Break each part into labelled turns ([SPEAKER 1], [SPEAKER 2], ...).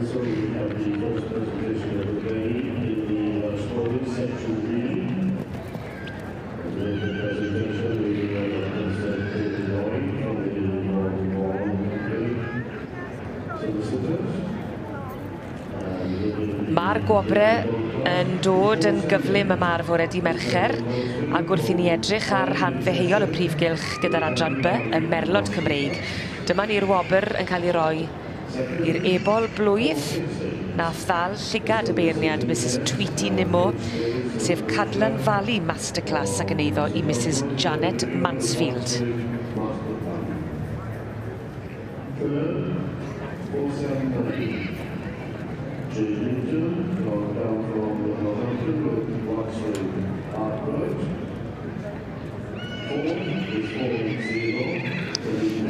[SPEAKER 1] Also, we have the first presentation of the day in the Welsh Section B. The presentation will be Mr. David Lloyd from the Lord Vaughan Company Solicitors.
[SPEAKER 2] Mae'r gwobre yn dod yn gyflym yma ar fore dydd Mercher, ac wrth i ni edrych ar rhan ddeheuol y prif gylch gyda'r adran B, y Merlod Cymreig, dyma ni'r wobr yn cael ei roi i'r ebol blwydd nath ddal llygad y beirniad Mrs Tweety Nimmo, sef Cadlan Valley Masterclass ac yn eiddo i Mrs Janet Mansfield.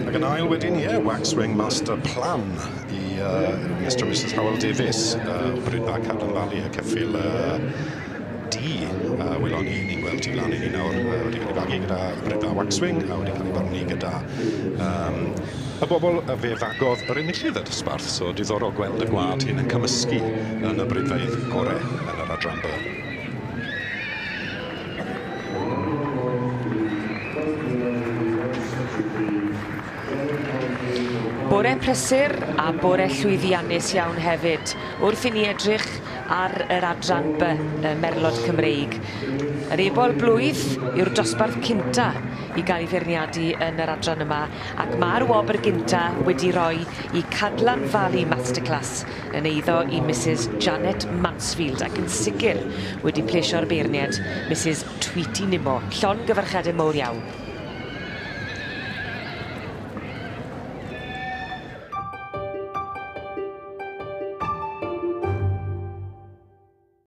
[SPEAKER 3] Ac yn ail wedyn, ie, Waxwing Master Plan i Mr and Mrs Howell Davies, Brydfa Cadlan Valley, y ceffyl D, welon ni, ni'n gweld tu flaen i ni nawr, wedi cael ei fagu gyda Brydfa Waxwing a wedi cael ei barnu gyda y bobl fe fagodd yr enillydd y dosbarth, so diddorol gweld y gwlad hyn yn cymysgu yn y brydfeydd gorau yn yr adran B.
[SPEAKER 2] Bore prysur a bore llwyddiannus iawn hefyd, wrth i ni edrych ar yr adran B, y Merlod Cymreig. Yr ebol blwydd yw'r dosbarth cynta i gael ei feirniadu yn yr adran yma, ac mae'r wobr gynta wedi roi i Cadlan Valley Masterclass yn eiddo i Mrs Janet Mansfield, ac yn sicr wedi plesio'r beirniad Mrs Tweety Nimmo. Llongyfarchiadau mowr iawn.